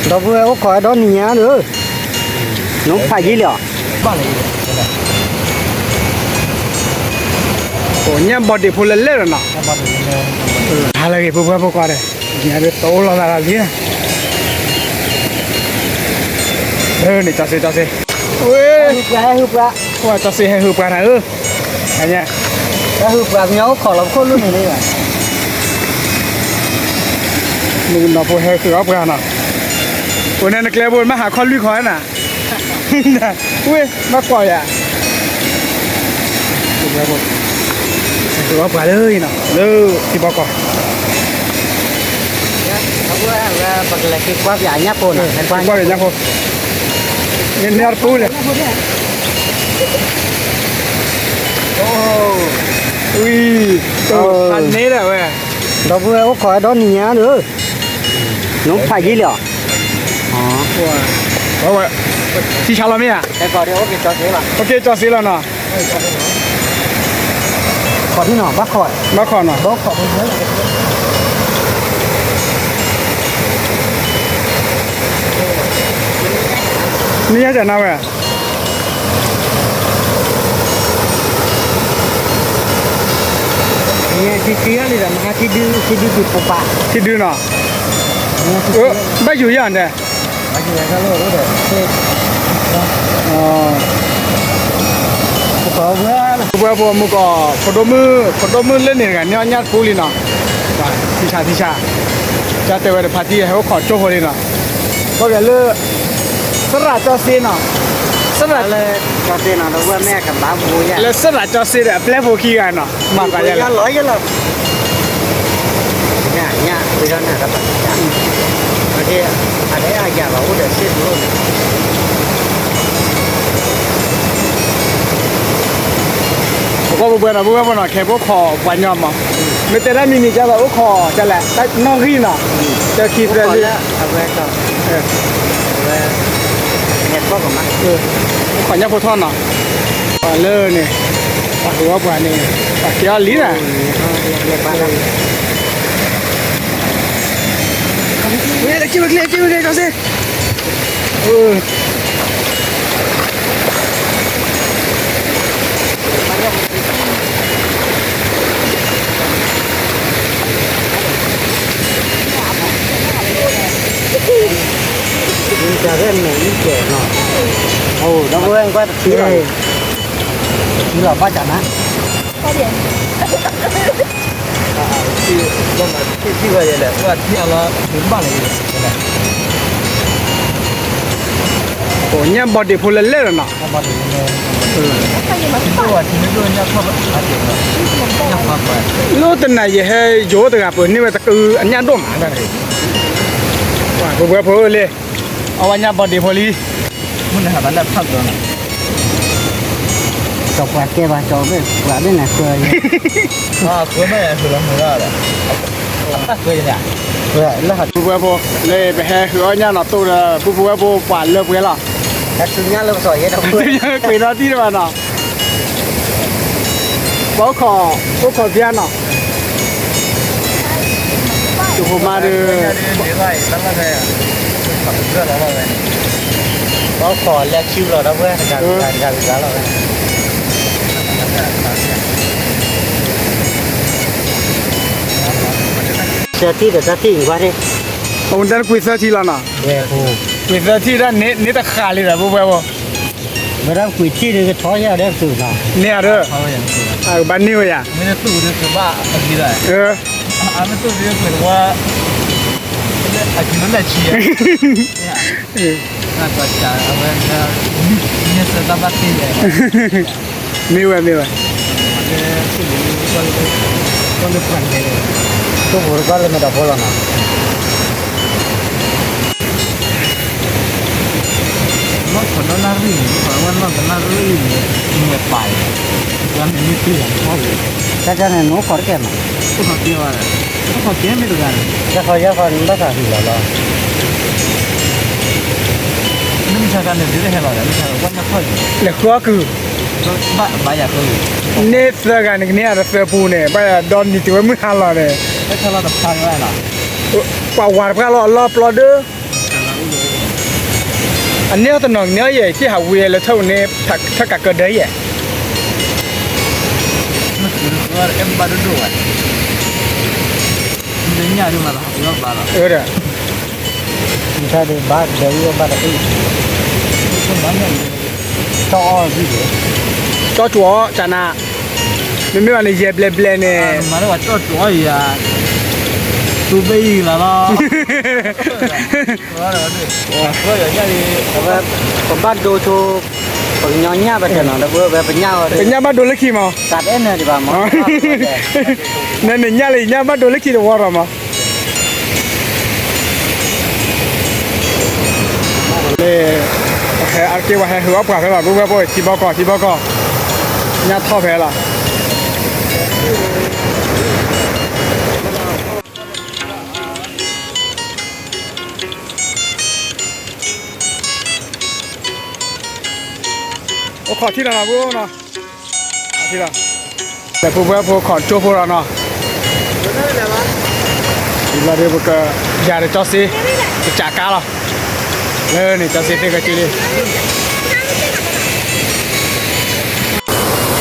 ဒီပုၢ်ဝဲၢ်အိၣ်ခိးဒီနံၤညါဒီး, နဖးယံာ်လံဧါ, အိၣ်ညၣ်ဘီဒံးဖိလဲၣ်လဲၣ်လီၤနီၤ, ဟါလၢအဂ့ၤ ပုၢ်ဝဲၢ်ဖိခွါဒီး, ညါဒီးတအိၣ်လီၤသးလီၤလံ, န့ၣ် ကၠီစ့ ကၠီစ့, ဝဲ, ကၠီစ့ဟဲဟုးပှၤနၤဧၢ, ဟဲဟုးပှၤကညီအိၣ်ခိးလီၤခိၣ်လိၣ်န့ၣ်လံ, မုၣ်ကနီၤဖိဟဲဟုးအီၣ်ပှၤနီၤ, အိၣ်န့ၣ်နကျဲဘိမ့ၢ်ဟးခီလွံၢ်ခီနၤ, ဝဲ, ဘၣ်ကွၢ်ယၤ, ဟဲဟုးအီၣ်ပှၤလၢအံၤနီၤ, လၢထံဘီကီၢ် ပကလဲၤက့ၤကွၢ်ပှၤညၣ်ဖိ, နမ့ၢ်တပူၤလဲၣ်, ဝံၤ, န့ၣ်ဒၣ်ဝဲ, ဒီပုၢ်ဝဲၢ်အိၣ်ခိးဒီနံၤညါဒီး, နဖးယံာ်လံဧါ, ထံဆါလီၤမ့ၢ်ဧါ, အိၣ်က့ၤကၠီစ့လီၤနီၤ, ဘၣ်ခိးနီၤ, ဘၣ်ခိး, မ့ၢ်ယါကနၣ်ဝဲ ထံဒု, ထံဒုနီၤ, ဘၣ်ယိၤယၤန့ၣ်, ပဝဲဖိမုၢ်ကီၢ် ဖိဒိၣ်မုၣ်, ဖိဒိၣ်မုၣ်လၢန့ၣ်တဂၤန့ၢ်အီၣ်ညၣ်တပူလံနီၤ, ထံဆါ ထံဆါ, ကၢ်တဲဝဲတဖါတံၢ်ဟဲအိၣ်ခိးကၠိဖိလံနီၤ, ကီၢ်ပှၤလၢ သရၣ်ကၠီစ့နီၤ, သရၣ်, လၢသရၣ်ကၠီစ့ဒီးအပျဲၢ်ဖိခံဂၤနီၤ, မၤသးယၤလီၤ, ပကီၢ်ပူၤပှဲၤနီၤ ပုၢ်ဝဲၢ်ဖိနီၤ ခဲဖိခိးပှၤညီမး, မ့ၢ်တဲဒၣ်မံၤမံၤကၢ်လီၤ အိၣ်ခိးကၢ်လဲၣ် တၢ်နီၣ်ဂံၢ်နီၤ, တၢ်ခံသၢလံ, အိၣ်ခိးညၣ်ဖိထီၣ်နီၤ, ပှၤလၢန့ၣ်, ပှၤဟူးအီၣ်ပှၤန့ၣ်, ပှၤက့ၤအီၣ်လံနၤ, ဝဲလၢခံဝဲကျဲ ခံဝဲကျဲ ကၠီစ့ ဒီပုၢ်ဝဲၢ်ကွၢ်တထံၣ်လီၤ, ထံလီၤဘၣ်ကနၣ်, အိၣ်ညၣ်ဘီဒံးဖိလဲၣ်လဲၣ်လီၤနီၤ, လၢတနၤယဟဲယိၤတဂၤပှၤန့ၢ်ဝဲတကအုအညၣ်ဒိၣ်မး, ပဝဲဖိလံ, အဝဲညၣ်ဘီဒံးဖိလံ, မုၢ်နဟးဘၣ်လၢဖးဘျီနီၤ, ကၠီပှၤကဲဘၣ်ကၠီဘ့ၣ်ပှၤဘ့ၣ်နၤဃၢၤ, ဃၢၤမ့ၢ်ဃၢၤလီၤမုၢ်လီၤ, ပဝဲဖိ, လၢပဟဲဃုအီၣ်ညၣ်နီၤ တိၢ်ဒီး ပုၢ်ဖိဝဲၢ်ဖိပှၤလၢပှဲၤလီၤ, ကွံာ်နီၤတံၢ်တဘၣ်နီၤ, ပှၤအိၣ်ခိး, အိၣ်ခိးဖျါနီၤ, တိၢ်ဖိမါဒီး ပှၤအိၣ်ခိးလၢခံဘျီဒီးပှဲၤတဂၤတဂၤတဂၤလီၤ, သၢထံၣ်ဒီးတၢ်ထံၣ်အံၤကွၢ်န့ၣ်, အဝဲတၢ်ကွံာ်သၢထံၣ်လီၤနီၤ, ကွံာ်သၢထံၣ်ဒၣ်န့ၣ်တဃာ်လံဒီး ပုၢ်ဖိဝဲၢ်ဖိ, ဝဲဒၣ်ကွံာ်ထံၣ်ဒီးကထီယၤဒီးကတုၤနီၤ, န့ၢ်ဧါဒီး, အကဘၣ်န့ၢ်ဝဲယၤ, မ့ၢ်ဝဲ မ့ၢ်ဝဲ, တိၢ်ဖိတကွၢ်လၢမဲာ်ဒီးဖိလီၤနီၤ, နီၢ်ခိးဒီးနၣ်ရံၣ်န့ၣ် နီၢ်ခိးဝဲနီၢ်ကနၣ်ရံၣ်န့ၣ် မ့ၢ်ပာ်လီၤ, တၢ်န့ၣ်နအိၣ်ခိးတကဲမး, အိၣ်ခိးကဲမ့ၢ်တဂၤန့ၣ်, တၢ်ခီယၢ်ခီနဘၣ်သးဟံးလီၤလီၤ, နမ့ၢ်ဆါခါန့ၣ် ဒ်လဲၣ်ဟဲလီၤဒီး မ့ၢ်ဆါဝဲညၣ်ခီၣ်ယံၤ, လဲၤဃုအီၣ်ကုၢ်, ဘၣ်ယၤဃု, န့ၢ်သၢဂၤန့ၣ် ကန့ၢ်အသၢပူန့ၣ် ဘၣ်ယၤဒီနံၤတုၤဝဲမုၢ်ဟါလီၤန့ၣ်, ပှၤဝၤတပှၢ်လီၤအလီၢ်ပျီဒၢ န့ၢ်အီၤတနီၤန့ၢ်အီၤယဲၢ် ဟံၣ်ဟးဝံၤလၢထၢၣ်န့ၣ် ထၢၣ်ကးကၢဒၢယဲၢ် ဒီး ကၠီကၠူအီၣ် ကၠီကၠူအီၣ် ကၠီနါ မ့မ့ၢ်ဘၣ်န့ၣ် ယဲၢ်ဘျဲၣ်ဘျဲၣ်န့ၣ် မၤလၢကၠီကၠူအီၣ်ယၤ သူဘ့ၣ်ယံၤလီၤလီၤ ပဘၣ်ဒိဆိ ပကညီညၣ်ပတဲနီၤ ဒီပုၢ်ဝဲၢ်ပညၣ်အီၤ ပညၣ်ဘၣ်ဒိလၢခံမး တၢ်တအဲၣ်နၢၤဒံးဘၣ်မး နညၣ်လၢယညၣ်ဘၣ်ဒိလၢခံတဝီရီၤမး န့ၣ် ပဟဲအါတက့ၢ် ပှၤဟဲဟုးအီၣ်ပှၤဖဲလီၤ ပုၢ်ဝဲၢ်ဖိ ထံဘီကီၢ် ထံဘီကီၢ် ညၣ်ထီၣ်ဖဲလီၤ အိၣ်ခိးထံလီၤနီၤ ပုၢ်ဝဲၢ်နီၤ ထံလီၤ လဲၤပုၢ်ဝဲၢ်ဖိ ခိးကၠိဖိလီၤနီၤ လီၤဒီးပက ယၤဒီးကၠီစ့ ကစးကါလီၤ လၢန့ၣ် ကၠီစ့သ့ၣ်ကစ့လံ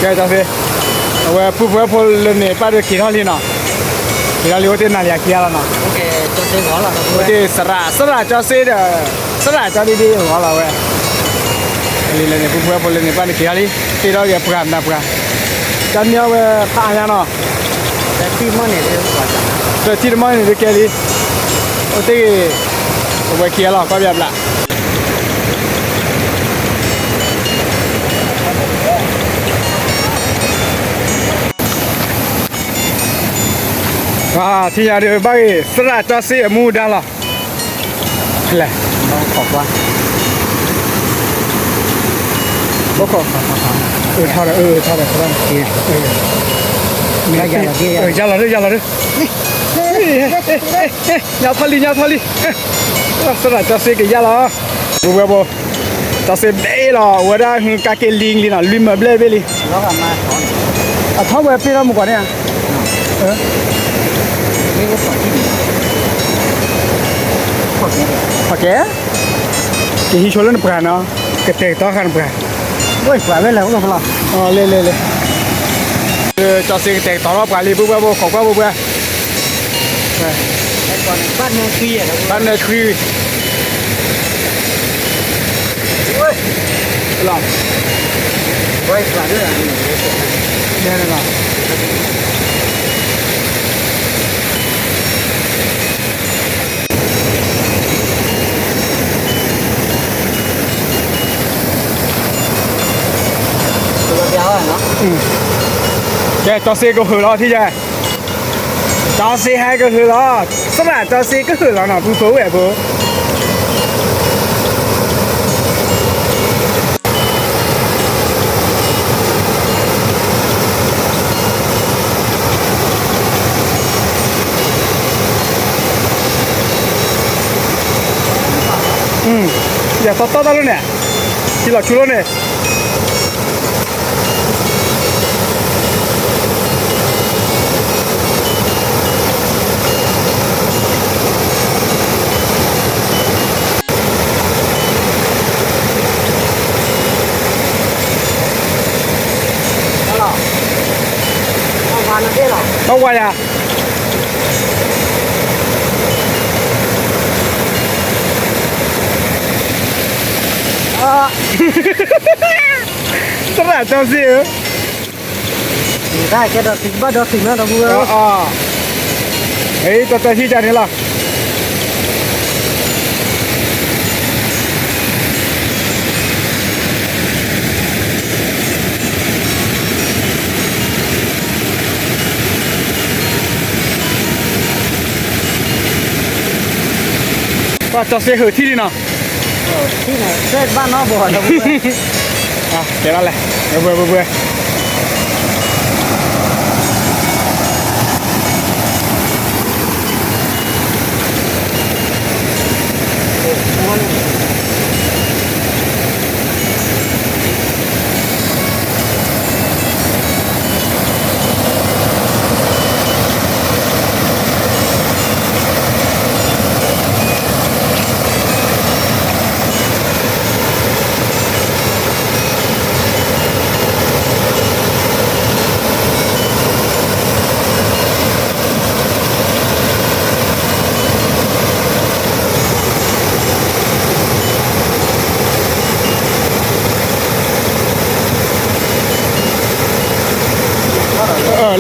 ကဲ ကၠီစ့ အဝဲပုၢ်ဝဲၢ်ဖိလၢန့ၣ် ပၢ်ဒီးက့ၤထီၣ်လံနီၤ က့ၤထီၣ်လံ အိၣ်တ့ၢ်နၤလံ အက့ၤလီၤနီၤ အိၣ်တ့ၢ်စရၣ် စရၣ်ကၠီစ့ဒီး စရၣ်ကၠီဒ့ဒ့အဂီၢ်လီၤဝဲ လံလၢန့ၣ် ပုၢ်ဝဲၢ်ဖိလၢန့ၣ် ပၢ်ဒီးက့ၤထီၣ်လံ တ့ထီၣ်က့ၤပှၤမနၤပှၤ ကၠီန့ၢ်အီၤဝဲဖးအါညါနီၤ တထံၣ်တမီၢ်န့ၣ်တကဲလံ အိၣ်တ့ၢ်ဂ့ၤ အဝဲခံဂၤလီၤ ကွၢ်ဘၣ်ဘျး ထံၣ်ညါဒီးဘၣ်ဂ့ၤ သရၣ်ကၠီစ့အမူဒါလီၤ လဲၣ် ဘီခိၣ် ထီၣ်ဒီး ထီၣ်ဒီး သရၣ် ယၤလီၤဒီး ယၤလီၤဒီး ညါထီၣ်လံ ညါထီၣ်လံ သရၣ်ကၠီစ့ကယၤလီၤ ပုၢ်ဝဲၢ်ဖိ ကၠီစ့ဘ့ၣ်လီၤ အဝဲဒၣ်ဟုကါက့ၤလံလံနီၤ လွံၢ်မၢဘျဲၣ်ဘ့ၣ်လံ အထီၣ်ဝဲပ့ၢ်ထီၣ်မူကွၢ်န့ၣ်ဧါ ဖီၣ်ကဲ ကဟံးဆိလၢနပှၤနီၤ ကတဲာ်ကတီၤဃာ်နပှၤ လဲၣ်လဲၣ်လဲၣ် ကၠီစ့ကတဲာ်ကတီၤထီၣ်ပှၤလံ ပုၢ်ဝဲၢ်ဖိ ခိးကွၢ်ပုၢ်ဝဲၢ် ဘၣ်နၢၤထွံ လီၤ ကဲ ကၠီစ့ကဟုးလီၤ ထံၣ်ယဲၢ် ကၠီစ့ဟဲကဟုးလီၤ သရၣ်ကၠီစ့ကဟုးလီၤနီၤ ပုၢ်ဖိဝဲၢ်ဖိ ယၤသီသီတၢ်လီၤန့ၣ် ထံလီၤဆူလီၤန့ၣ် ဘၣ်ဝါယၤ သရၣ်ကၠီစ့ဧၢ တၢ်ကဲဒီးသံးဘၣ်ဒီးသံးမးဒီပုၢ်ဝဲၢ် တၢ်တၢ်ထံၣ်ကန့ၣ်လီၤ ပှၤကၠီစ့ဟုးထံၣ်လံနီၤ ဘၣ်နီဘၣ် တဲဒၣ်လဲၣ် ဘှဲဘှဲဘှဲဘှဲ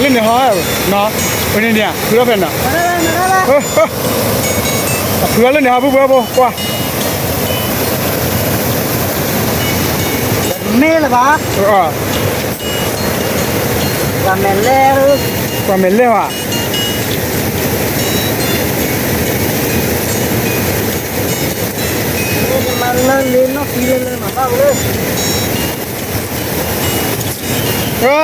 လၢန့ၣ်ဟီ, အန့ၣ်န့ၣ် ဖုထီၣ်ဖဲနီၤ, ဖုထီၣ်လၢန့ၣ်ဟီ ပုၢ်ဝဲၢ်ဖိကွၢ်, မ့ၢ်လၢၤဘၣ်, ပှၤမဲာ်လဲၣ်, ပှၤမဲာ်လဲၣ်ဘၣ်, ပှၤမဲာ်လဲၣ်ဒီး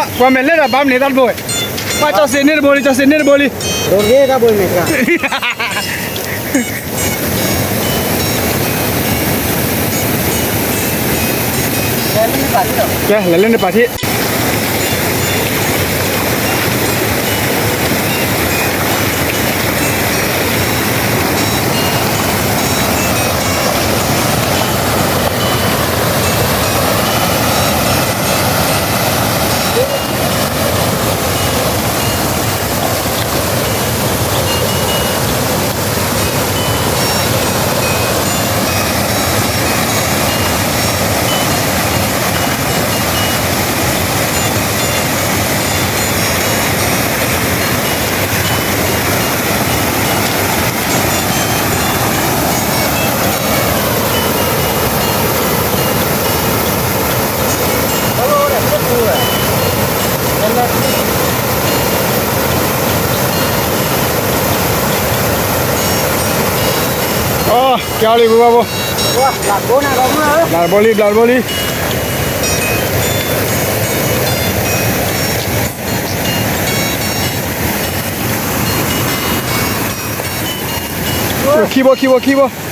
ဘၣ်မနုၤတၢ်တဘိ, ပှၤကၠီစ့းန့ၢ်တဘိလံ ကၠီစ့းန့ၢ်တဘိလံ, ကဲ လဲၤလၢန့ၣ်ပာ်ထံး ကဲလံ ပုၢ်ဝဲၢ်ဖိ, ဘျးတဘိလံ ဘျးတဘိလံ, ခံဘိ ခံဘိ ခံဘိ, သၢဘိ, ခံဘိနီၤ, ပုၢ်ဝဲၢ်ဖိ န့ၢ်ခံ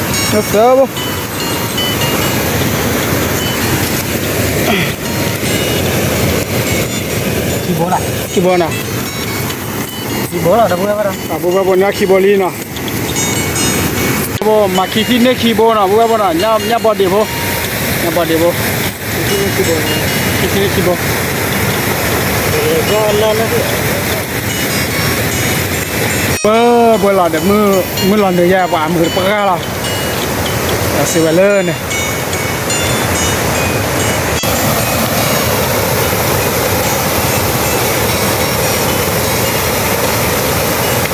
ဘိလံနီၤ, မၤခံထံၣ်န့ၢ်ခံဘိနီၤ ပုၢ်ဝဲၢ်ဖိနီၤ, ညၣ်ဘီဒံးဖိ, ညၣ်ဘီဒံးဖိ, ခံထံၣ်န့ၢ်ခံဘိ, ပှဲၤပှဲၤလီၤဒီး မုၢ်လီၤနုာ်ယဲ ပှၤမုာ်တပှၢ်လီၤ, စံးဝဲလၢန့ၣ် တၢ်လီၢ်န့ၣ် တၢ်လီၢ်ဖု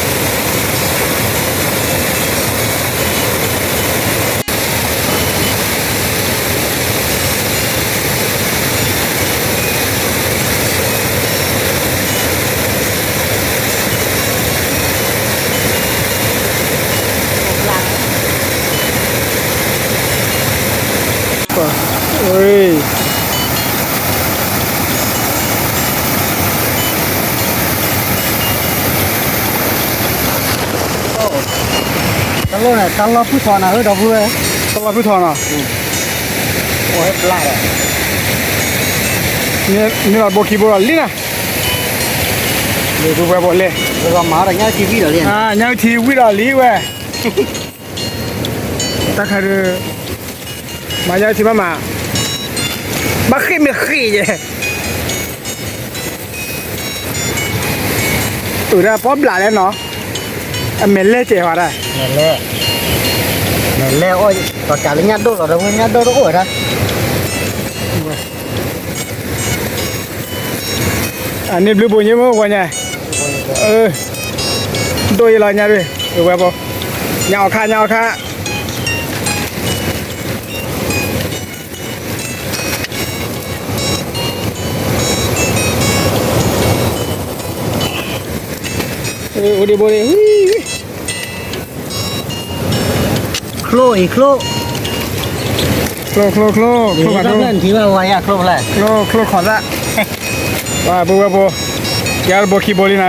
ၣ်ထီနီၤ ဒီပုၢ်ဝဲၢ်, တၢ်လီၢ်ဖုၣ်ထီနီၤ, န့ၣ်လီၤဘိခံဘိလီၤလံနီၤ, လံပုၢ်ဝဲၢ်ဖိလဲၣ်, ညၣ်ထံဝံၣ်ဒီးလံဝဲ, တၢ်ခါဒုး မၤညၣ်ထံ မးမး, ဘၣ်ဃ့ၢ်မ့ၢ်ဃ့ၢ်ယဲ, အုးဒၣ်ပီၣ်ဘျးလဲၣ်နီၤ, အမဲာ်လဲၣ်ကဲၤဝဲဒၣ်, မဲာ်လဲၣ်, မဲာ်လဲၣ်အီၣ်, ပှၤကးလၢညၣ်ဒိၣ်လီၤ ဒီပုၢ်ဝဲၢ် ညၣ်ဒိၣ်တအိၣ်ဝဲဒၣ် အန့ၣ်ဘျုးဘိညါမ့ၢ်ဝဲညါ, ဒိၣ်ယဲလီၤညါဒ်, ဝဲဘီ, ညါအီၣ်ခါ ညါအီၣ်ခါ, အိၣ်ဒံးဘိဒံး, ချိၣ်အံၤချိၣ်, ချိၣ်ချိၣ်ချိၣ်, ချိၣ်ဘၣ်ဒိ, ချိၣ်ခိၣ်သၣ်, ပပုၢ်ဝဲၢ်ဖိ, ကဲတဘိခံဘိလံနၤဧၢ,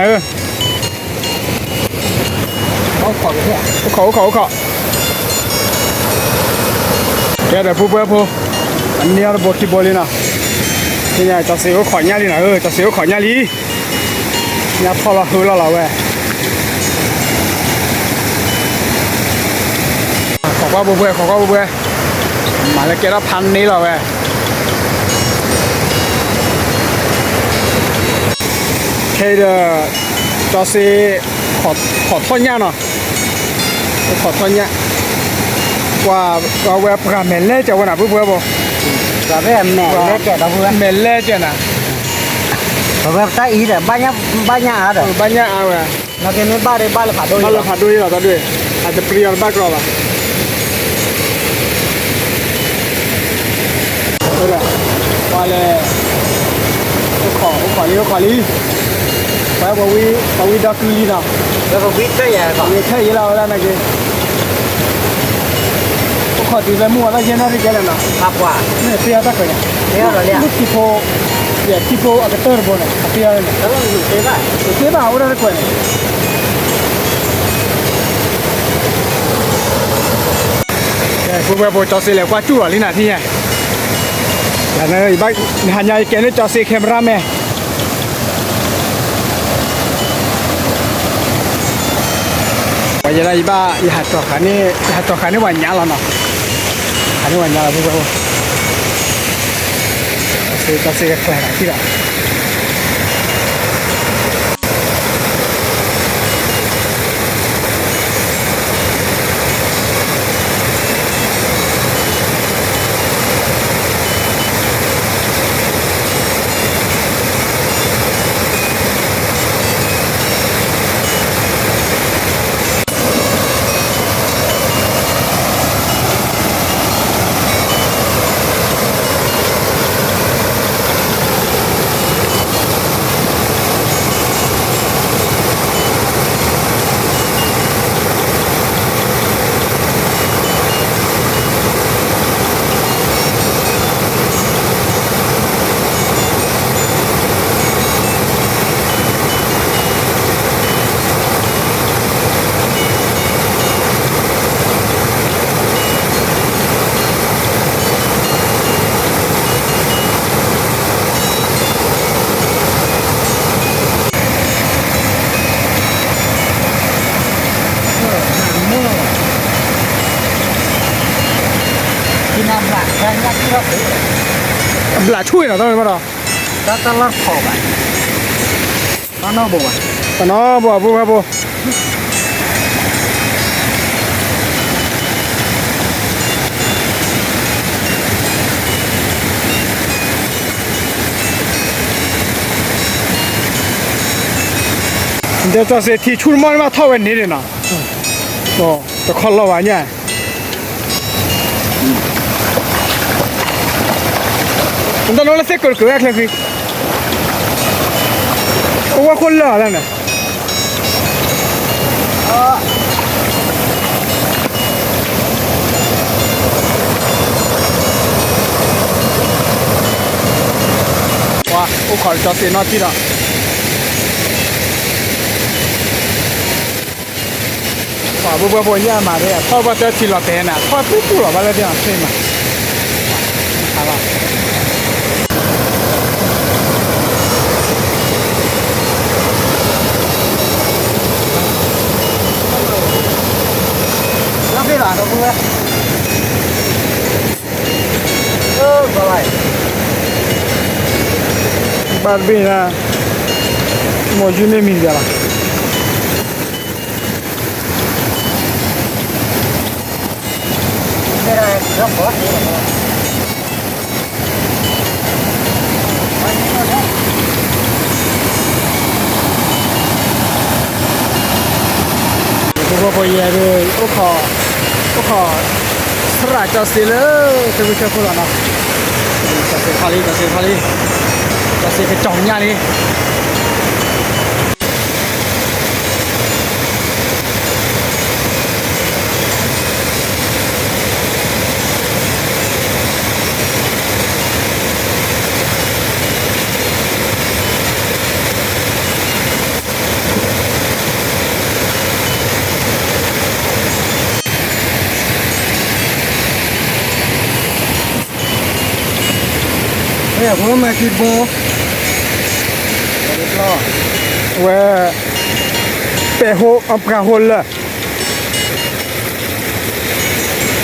အိၣ်ခိး အိၣ်ခိး အိၣ်ခိး, ကဲဒီးပုၢ်ဝဲၢ်ဖိ, အန့ၢ်အီၤတဘိခံဘိလံနီၤ, သ့ၣ်ညါ ကၠီစ့းအိၣ်ခိးညၣ်လံနၤဧၢ, ကၠီစ့းအိၣ်ခိးညၣ်လံ, ညၣ်ဖီၣ်လီၤဟုလီၤလီၤဝဲ. ကွၢ်ဘိဘှဲ ခိးကွၢ်ဘိဘှဲ, မၤလၢကဲထီၣ်ဖးန့ၢ်လီၤဝဲ. ခဲအံၤဒီး ကၠီစ့ ခိးထီၣ်ညၣ်နီၤ, ခိးထီၣ်ညၣ်, ကွၢ်ဝဲပှၤမဲာ်လဲၢ်ကၢၤဝဲနၤ ပုၢ်ဖိဝဲၢ်ဖိ, မဲာ်လဲၢ်ကၢၤနၤ, ပဝဲပတၢ်အံၤဒီး ဘၣ်ညၣ်အါဒီး ဘၣ်ညၣ်အါဝဲ ဘၣ်လၢဖးဒိၣ်လီၤ တဘျံးအီၤတဘၣ်ကြီဘၣ်. ပှၤလဲၤ အိၣ်ခိး အိၣ်ခိးလံ အိၣ်ခိးလံ, ပှၤ ပှၤဝံဒီကုလံနီၤ, ပှၤဝံခဲအံၤလီၤဝဲဒၣ်နာ်က့, အိၣ်ခိးတုၤဖဲမုၢ်ဝါထီၣ်ယဲၢ်နၣ်ရံၣ်ကဲလဲၣ်နီၤ, မ့ၢ်သ့အီၣ်တၢ်ခွဲးညါ, ထံဖိ ယဲၢ်ထံဖိအကတၢၢ်တဘိန့ၣ် အသ့အီၣ်န့ၣ်, သ့ဘၣ်အိၣ်ဒၣ်တခွဲးန့ၣ် ပုၢ်ဖိဝဲၢ်ဖိ ကၠီစ့လဲၤကွၢ်စူၣ်လီၤလံနၤထံၣ်ညါ, ယဘၣ် ဟါညါယကဲန့ၢ်ကၠီစ့ camera man, ပှၤယဲဒၣ်ယဘၣ် ယဟးကၠီၤဃာ်န့ၢ် ယဟးကၠီၤဃာ်န့ၢ်ပှၤညါလီၤနီၤ, ဃာ်န့ၢ်ပှၤညါလီၤ ပုၢ်ဖိဝဲၢ်ဖိ, ကၠီစ့ ကၠီစ့ကကျဲၤလီၤထံၣ်လီၤ. အဘျးဆူၣ်နီၤ တၢ်လၢဘၣ်ဒီး တၢ်လၢထီၣ်ဘၣ် တၢ်နီၢ်ဘိဘၣ် တၢ်နီၢ်ဘိ ပုၢ်ဖိဝဲၢ်ဖိ ဒီးကၠီစ့ထံဆူၣ်တမီၢ်န့ၣ်ဘၣ်ထီၣ်ဝဲန့ၣ်န့ၣ်နီၤ, တခီလီၤဘၣ်ညါ, တနီၤလၢသ့ၣ်ကၢၤတကၢၤဝဲချၢဃံ, အိၣ်ဝဲခိၣ်လၢာ်လၢန့ၣ် ပှၤအိၣ်ခိးကၠီစ့နီၢ်ထံဒီး ပှၤဘိဘၣ်ဘိညၣ်မၤဒ် ထီၣ်ဘၣ်တၢ်ထံလီၤတဲာ်နၤ ထီၣ်ပူပူလီၤဘၣ်လၢဒ်န့ၣ်သ့မး, ဘၣ် လၢသ့ၣ်ဘၣ်ဒီပုၢ်ဝဲၢ်, ဘၣ်တဘ့ၣ်ညါ, မိၢ်ယူန့ၢ်မံၤတဂၤလီၤ. ပှၤယဲဒၣ် အိၣ်ခိး အိၣ်ခိး သရၣ်ကၠီစ့လၢ သုးခိၣ်ဆၢခိၣ်လီၤနီၤ, ကၠီစ့ထီၣ်လံ ကၠီစ့ထီၣ်လံ, ကၠီစ့ကကၠီၤညၣ်လံ. အဝဲ ပဲာ်ဟိ အပှၤဟိလၢာ်, ပဲာ်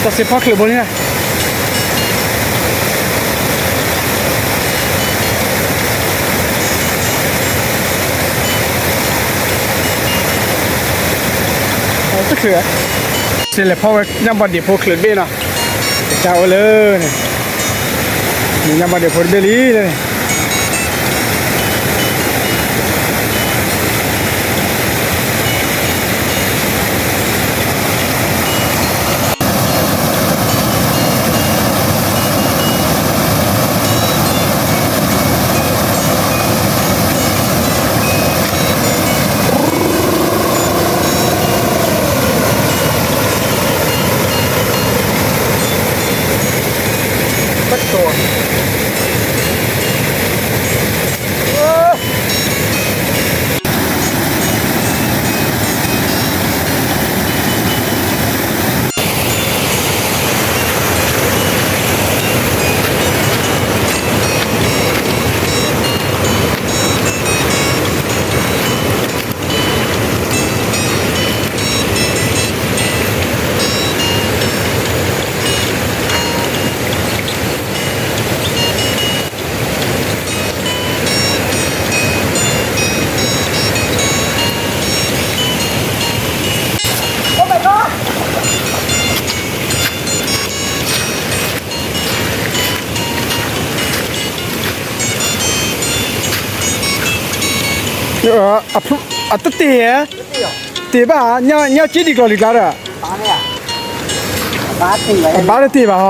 တၢ်စ့ဖီချုးဘိန့ၣ် တချုး, စ့လဲၤဖီဝဲညၣ်ဘီဒံးဖိချုးတဘ့ၣ်နီၤ, ကစၢ်အိၣ်လၢန့ၣ်, ညၣ်ဘီဒံးဖိတဘ့ၣ်လံလၢန့ၣ် အတတ့ၢ်ဧါ, တ့ၢ်ဘၣ်, ညၣ်က့ဒံးကျီၢ်လံၤကျါဒီး, အဘါတတ့ၢ်ဘၣ်ဟ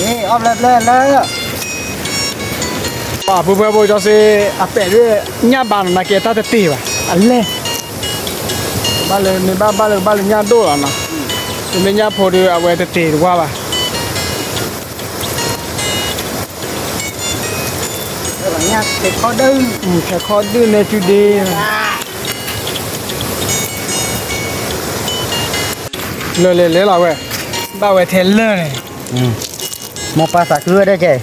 ီ, ဘၣ်တမံၤ ပှၤဖိဖဲဖိကၠီစ့ အပဲာ်ဒ် ညၣ်ဘါနီၤ နာ်က့တၢ်တတ့ၢ်ဘၣ်, အလဲၢ်, ဘၣ်လၢမ့ၢ်ဘၣ်ဘၣ်လၢကဘၣ်လၢညၣ်ဒိၣ်လီၤနီၤ, မ့မ့ၢ်ညၣ်ဖိဒီး အဝဲတတ့ၢ်တဝါဘၣ်. ထဲခီဒုၣ်န့ၣ်စုဒ့, လၢာ်လဲၤလဲၤလီၤဝဲ, ဘၣ်ဝဲထဲလၢာ်န့ၣ်, မိၢ်ပၢ်သးခုဝဲဒၣ်ကဲ,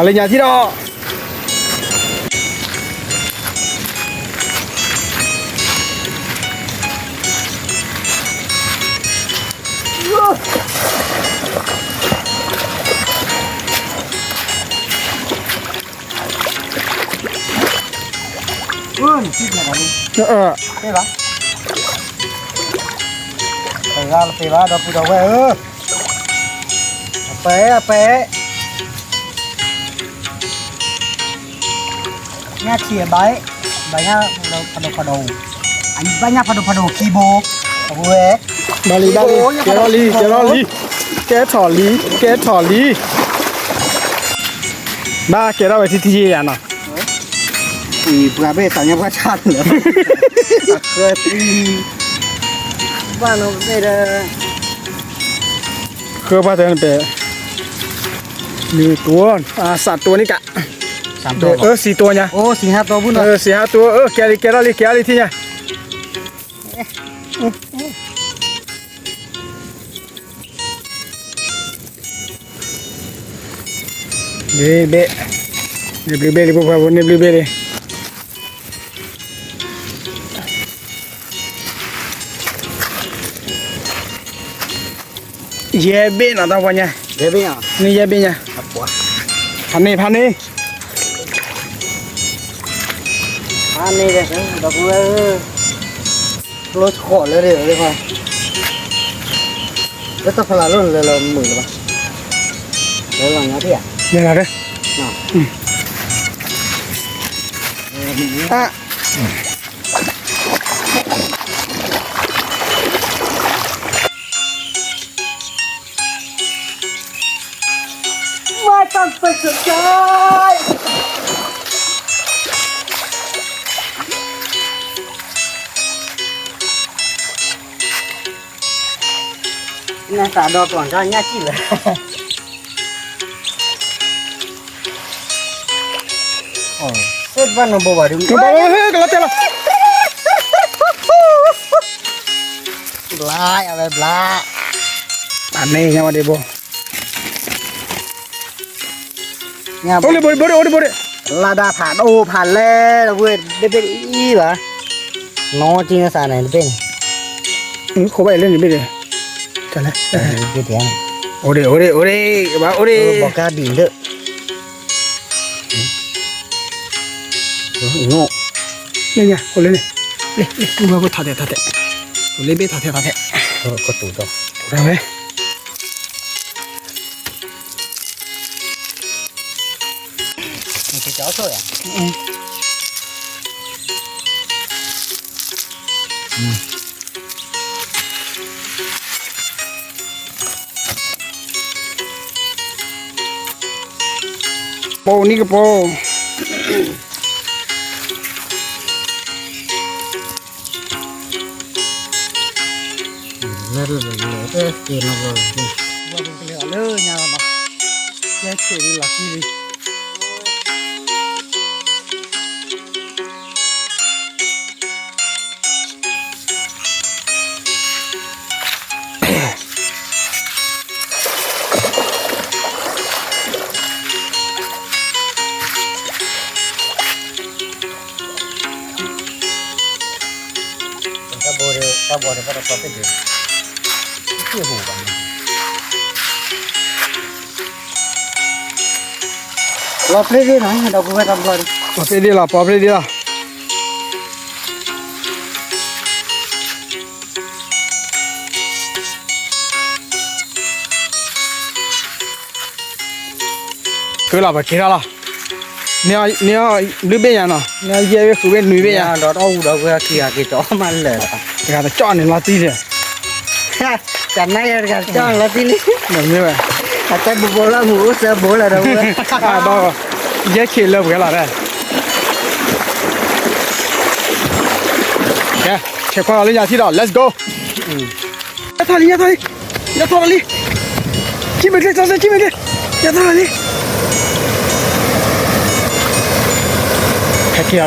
လၢညါထံၣ်ဒီး ပဂၤလပ့ၤဘၣ်ဒီပုၢ်ဒီဝဲၢ်ဧၢ, အပဲၢ်အပဲၢ်, ညၣ်ထံအဘါ, ဘါညၣ်ဖးဒိၣ်ဖးဒိၣ်, အဘါညၣ်ဖးဒိၣ်ဖးဒိၣ်ခံဘိ, အဝဲ, ဘၣ်လံဘၣ်လံ, ကဲထီၣ်လံ ကဲထီၣ်လံ, ကဲထီၣ်လံ, ကဲထီၣ်လံ, ဘၣ်ကဲထီၣ်ဝဲထံထံယဲယၤနီၤ, ပှၤဘ့ၣ်သးညါပှၢ်ဆၣ်လၢ, ဘၣ်နီၤဘ့ၣ်ဒီး ဃၢပှၢ်တၢ်န့ၣ်ပဲ, နွံတိၤ, စးတိၤန့ၣ်ကး, အၢ စံးတိၤညါ, စံးဟးတိၤ, အၢ ကဲလံ ကဲထီၣ်လံ ကဲထီၣ်လံထံၣ်ညါ, ဘ့ၣ်, န့ၣ်ဘျုးဘ့ၣ်လံ ပှၤဖိ န့ၣ်ဘျုးဘ့ၣ်လံ. ယဲၢ်ဘ့ၣ်နီၤ တၢ်ပှၤညါ, န့ၣ်ယဲၢ်ဘ့ၣ်ညါ, ဖးန့ၢ် ဖးန့ၢ်, ဖးန့ၢ်ဒီး ဒီပုၢ်ဝဲၢ်ဧၢ, ကျိဆှီလၢဒ်, လၢတၢ်ဖးလၢ်လၢလၢမုာ်လၢၤဘၣ်, လၢလီၤညါဖဲ, လၢလီၤဖဲ. နသးဒီကျီၢ်တၢ်ညၣ်စံၣ်လၢ စ့ၢ်တဘၣ်နီၤဘိဘၣ်ဒုး ဘၣ်ဝဲဟဲကလီၤတဲလီၤ ဘျါယဝဲဘျါ အမ့ၢ်ညါဝဲဒံးဘိ အိၣ်လံဘိဒံးဘိဒံး အိၣ်ဒံးဘိဒံး လၢဒၣ်ဖးဒိၣ်ဖးလဲၢ်လၢဝဲ တဘ့ၣ်အံၤဘၣ် နီၢ်ကံနသးန့ၣ်တဘ့ၣ်န့ၣ် ခိးဘၣ်အံၤလၢန့ၣ်ဘ့ၣ်န့ၣ် တၢ်လဲၣ် အိၣ်ဒံး အိၣ်ဒံး အိၣ်ဒံး ဘၣ်အိၣ်ဒံး ဘီကါဒံးလၢ အိၣ်လၢန့ၣ် လၢ လၢ ထါထဲ ထါထဲ အိၣ်လၢဘ့ၣ်ထါထဲ ထါထဲ ကတူၢ်ဒီး ဝဲ ပိာ်နံၣ်ကပိာ် လၢလၢလၢလၢ ကဲနီၤဘျီ ဘၣ်ကလဲၤအီၤလၢညါလီၤနီၤ ကဲဆ့ၣ်ဒ်လီၤကံလံ တၢ်ဘိ တၢ်ဘိ တၢ်ဘိ တၢ်ဘိ လီၤပျ့ၤဒ်နီၤ ဒီပုၢ်ဝဲၢ်တၢ်ဘိ လီၤပျ့ၤဒ်လီၤ ပီပျ့ၤဒ်လီၤ ကလီၤပက့ၤထီၣ်လီၤ န့ၢ်အီၤဘျုးဘ့ၣ်ညါနီၤ န့ၢ်အီၤယဲၢ်ဘ့ၣ်ဃုဘ့ၣ်နွံဘ့ၣ်ညါ ဒီးတအီၣ်ဝူဒီးဝဲခံဂၤက့ၤကီမးလၢာ်ဒီး တဂၤတကၠီၣ်န့ၣ်လီၤတံၢ်န့ၣ် တဂၤနာ်ယဲၢ်တဂၤကၠီၣ်န့ၣ်လီၤတံၢ်လံ မ့ၢ်ဝဲ အတဲဘူးဘူးလၢမူအိၣ်စၢဘူးလၢာ်ဒီးဝဲ ဒီး ယဲၢ်ဆံးလၢပှဲၤလီၤဖဲ ကဲ ဆဲးခွါလီၤလၢညါထံၣ်ဒီး let's go ညါထီၣ်လံ ညါထီၣ်လံ ညါထီၣ်လံ ကံၣ်မဲာ်ကျဲ ကံၣ်မဲာ်ကျဲ ညါထီၣ်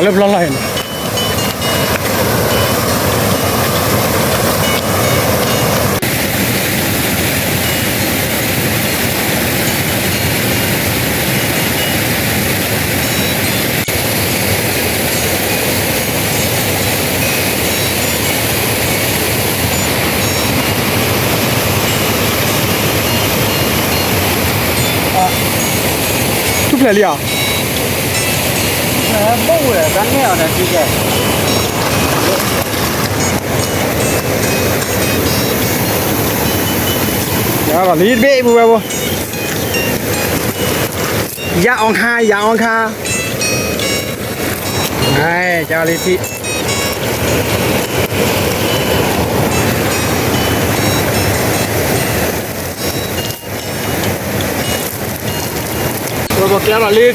လံ ဟဲက့ၤလီၤလၢပျီလီၢ်အံၤန့ၣ် ထူၣ်ဖျဲးလံဧါ ဘိၣ်ဝဲ တၢ်နဲၣ်အီၤဒီး ယၤလီၤလံတဘ့ၣ်ပူၤဝဲဘိ ယၤအီၣ်ခါ ယၤအီၣ်ခါ ယၤလံထံၣ် ပကဲလီၤလံထံၣ်နီၤ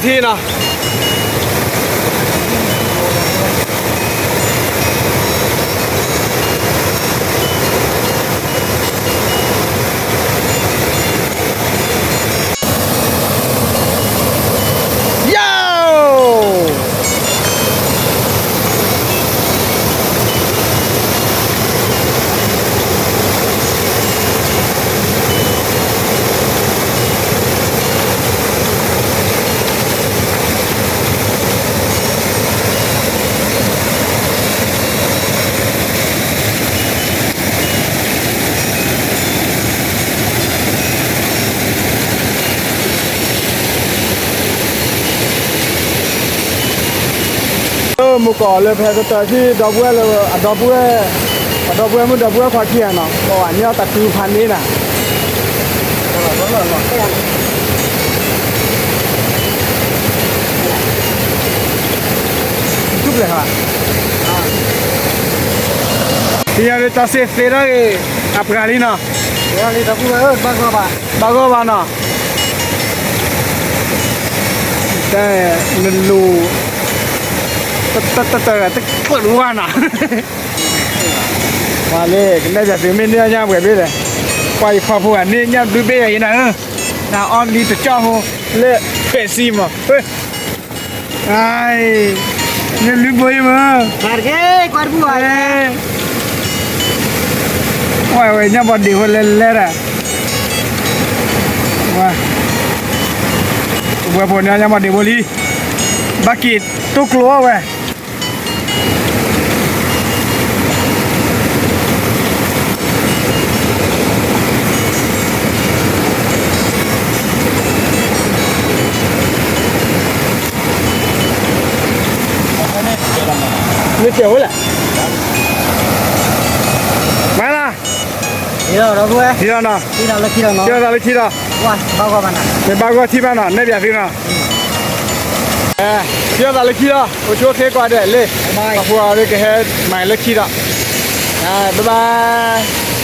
ယၤ မုၢ်ကီၢ်လၢဖဲကတၢၢ်ထံ ဒီပုၢ်ဝဲၢ်လၢ အဒီပုၢ်ဝဲၢ် အဒီပုၢ်ဝဲၢ်မုၣ်ဒီပုၢ်ဝဲၢ်ခွါခံဂၤနီၤ ပှၤဝဲန့ၣ်တၢ်သူဖးန့ၣ်နၤ ထူၣ်ဖျဲးဟါ သ့ၣ်ညါလၢတၢ်စ့ၢ်သ့ထီၣ်ဂ့ၤ အပှၤလံနီၤ ဘၣ်ဂီၢ်ဘၣ် ဘၣ်ဂီၢ်ဘၣ်နီၤ တဲနလူၤ တတတတတကျၢၢ်ဝါနီၤ မၤလၢ ကနဲၣ်ပၠးသုမ့ၢ်န့ၢ်အညၣ်ပှဲၤဘ့ၣ်လဲၣ် ပှၤယခွါဖိဂၤန့ၣ် ညၣ်ဘျုးဘ့ၣ်ယၤအံၤနၤဧၢ, နအီၣ်လံတကၠီၣ်ဖိ လၢပဲးစံမး, နလုၢ်ဘိအံၤမး, ဝဲဝဲညၣ်ဘီဒ့ဖိလဲၤလဲၤဒၣ်, ဝဲဖိန့ၣ်ညၣ်ဘီဒ့ဖိလံ, ဘၣ်က့ၤတိၢ်ကျိအီၤဝဲ မ့ၢ်တဲဝဲလဲၣ်, မၤလၢ, ထံလီၤနီၤ, ထံလီၤလၢခံလီၤ, မ့ၢ်ဘၣ်ဂီၢ်ထံဘၣ်နီၤ နဲဘၣ်သ့နီၤ, ထံလီၤသးလၢခံလီၤ, အိၣ်ဆူၣ်အိၣ်ချ့ကိးဂၤဒဲးလံ, အဃိအဝဲကဟဲမၤလၢခံဒီး, ဘၣ်ဘၣ်